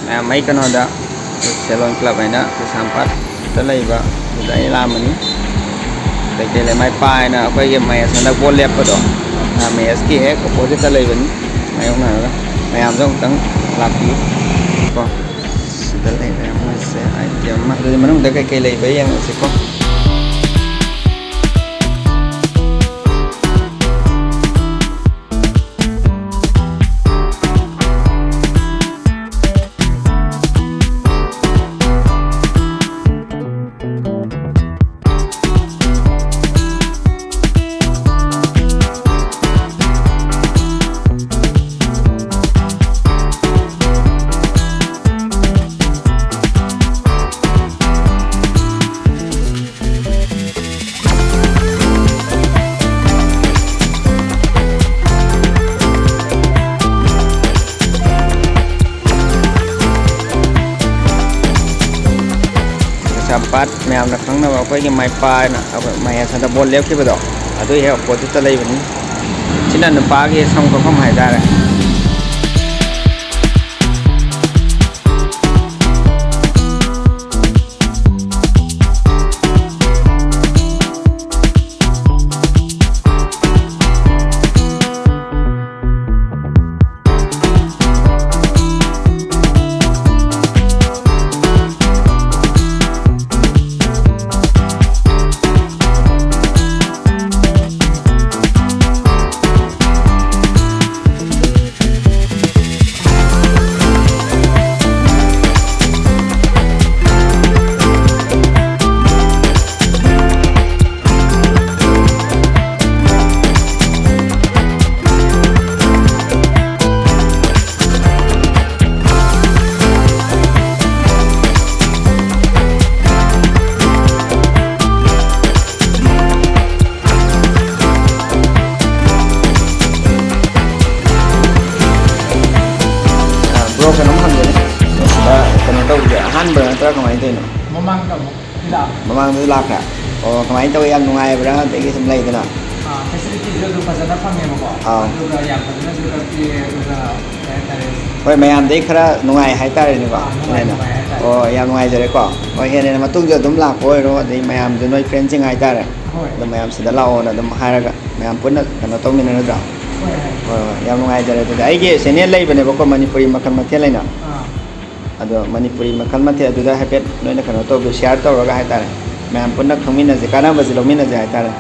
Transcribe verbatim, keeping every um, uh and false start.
ꯃꯌꯥꯝ ꯑꯩ ꯀꯩꯅꯣꯗ, ꯁꯦꯂꯣꯟ ꯀ꯭ꯂꯕ ꯍꯥꯏꯅ ꯀꯩꯁꯥꯝꯄꯥꯠꯇ ꯂꯩꯕ, ꯑꯗꯨꯗ ꯑꯩ ꯂꯥꯛꯑꯝꯕꯅꯤ꯫ ꯀꯩꯀꯩ ꯂꯩ, ꯃꯥꯏ ꯄꯥꯏꯅ ꯑꯩꯈꯣꯏꯒꯤ ꯃꯍꯦꯁ ꯍꯟꯗꯛ ꯕꯣꯜ ꯂꯦꯞꯄꯗꯣ, ꯑ, ꯃꯍꯦꯁꯀꯤ ꯍꯦꯛ ꯑꯣꯄꯣꯖꯤꯠꯇ ꯂꯩꯕꯅꯤ꯫ ꯃꯥꯌꯣꯛꯅꯔꯒ ꯃꯌꯥꯝꯁꯨ ꯑꯃꯨꯛꯇꯪ ꯂꯥꯛꯄꯤꯌꯨ ꯀꯣ꯫ ꯁꯤꯗ ꯂꯩꯔꯦ ꯃꯣꯏꯁꯦ ꯑꯥꯏꯇꯦꯝ ꯑꯃ꯫ ꯑꯗꯨꯗꯤ ꯃꯅꯨꯡꯗ ꯀꯩꯀꯩ ꯂꯩꯕ ꯌꯦꯡꯉꯁꯤꯀꯣ꯫ ꯀꯩꯁꯥꯝꯄꯥꯠ ꯃꯌꯥꯝꯅ ꯈꯪꯅꯕ ꯑꯩꯈꯣꯏꯒꯤ ꯃꯥꯏꯄꯥ ꯍꯥꯏꯅ ꯑꯩꯈꯣꯏ ꯃꯍꯦꯁ ꯍꯟꯗꯛ ꯕꯣꯜ ꯂꯦꯞꯈꯤꯕꯗꯣ, ꯑꯗꯨꯒꯤ ꯍꯦꯛ ꯑꯣꯄꯣꯖꯤꯠꯇ ꯂꯩꯕꯅꯤ꯫ ꯁꯤꯅ ꯅꯨꯄꯥꯒꯤ ꯁꯝ ꯀꯛꯐꯝ ꯍꯥꯏꯇꯥꯔꯦ꯫ ꯕ꯭ꯔꯣ, ꯀꯩꯅꯣꯝ ꯍꯪꯒꯦꯅꯦ꯫ ꯁꯤꯗ ꯀꯩꯅꯣ ꯇꯧꯕꯁꯦ ꯑꯍꯥꯟꯕ ꯅꯠꯇ꯭ꯔꯥ ꯀꯃꯥꯏꯅ ꯇꯧꯔꯤꯅꯣ? ꯃꯃꯥꯡꯗ ꯑꯃꯨꯛ ꯂꯥꯛ- ꯃꯃꯥꯡꯗꯁꯨ ꯂꯥꯛꯈ꯭ꯔꯦ? ꯑꯣ, ꯀꯃꯥꯏꯅ ꯇꯧꯋꯤ? ꯌꯥꯝ ꯅꯨꯡꯉꯥꯏꯕ꯭ꯔꯥ? ꯑꯗꯒꯤ ꯁꯨꯝ ꯂꯩꯗꯅ꯫ ꯑꯥ, ꯐꯦꯁꯤꯂꯤꯇꯤꯁꯨ ꯑꯗꯨꯝ ꯐꯖꯅ ꯐꯪꯉꯦꯕꯀꯣ꯫ ꯑꯥ꯫ ꯑꯗꯨꯒ ꯌꯥꯝ ꯐꯖꯅꯁꯨ ꯀꯛꯄꯤꯌꯦ꯫ ꯑꯗꯨꯒ ꯀꯩ ꯍꯥꯏꯇꯥꯔꯦ, ꯍꯣꯏ, ꯃꯌꯥꯝꯗꯩ ꯈꯔ ꯅꯨꯡꯉꯥꯏ ꯍꯥꯏꯇꯥꯔꯦꯅꯦꯀꯣ꯫ ꯑꯥ, ꯅꯨꯡꯉꯥꯏ, ꯍꯦꯟꯅ꯫ ꯅꯨꯡꯉꯥꯏ ꯍꯥꯏꯇꯥꯔꯦ꯫ ꯑꯣ, ꯌꯥꯝ ꯅꯨꯡꯉꯥꯏꯖꯔꯦꯀꯣ꯫ ꯍꯣꯏ, ꯍꯦꯟꯅ ꯍꯦꯟꯅ ꯃꯇꯨꯡꯗ ꯑꯗꯨꯝ ꯂꯥꯛꯄ ꯑꯣꯏꯔꯣ, ꯑꯗꯩ ꯃꯌꯥꯝꯁꯨ ꯅꯣꯏ friendꯁꯤꯡ ꯍꯥꯏꯇꯥꯔꯦ꯫ ꯍꯣꯏ꯫ ꯑꯗꯨꯝ ꯃꯌꯥꯝ ꯁꯤꯗ ꯂꯥꯛꯑꯣꯅ ꯑꯗꯨꯝ ꯍꯥꯏꯔꯒ ꯃꯌꯥꯝ ꯄꯨꯟꯅ ꯀꯩꯅꯣ ꯇꯧꯃꯤꯟꯅꯔꯗ꯭ꯔꯣ? ꯍꯣꯏ, ꯍꯣꯏ꯫ ꯍꯣꯏ, ꯍꯣꯏ, ꯌꯥꯝ ꯅꯨꯡꯉꯥꯏꯖꯔꯦ꯫ ꯑꯗꯨꯗꯤ ꯑꯩꯒꯤ channel ꯂꯩꯕꯅꯦꯕꯀꯣ, ꯃꯅꯤꯄꯨꯔꯤ ꯃꯈꯜ ꯃꯊꯦꯜ ꯍꯥꯏꯅ꯫ ꯑꯥ꯫ ꯑꯗꯣ ꯃꯅꯤꯄꯨꯔꯤ ꯃꯈꯜ ꯃꯊꯦꯜ ꯑꯗꯨꯗ ꯍꯥꯏꯐꯦꯠ ꯅꯣꯏꯅ ꯀꯩꯅꯣ ꯇꯧꯕꯤꯌꯨ, share ꯇꯧꯔꯒ ꯍꯥꯏꯇꯥꯔꯦ, ꯃꯌꯥꯝ ꯄꯨꯟꯅ ꯈꯪꯃꯤꯟꯅꯁꯦ, ꯀꯥꯟꯅꯕꯁꯦ ꯂꯧꯃꯤꯟꯅꯁꯦ ꯍꯥꯏꯇꯥꯔꯦ꯫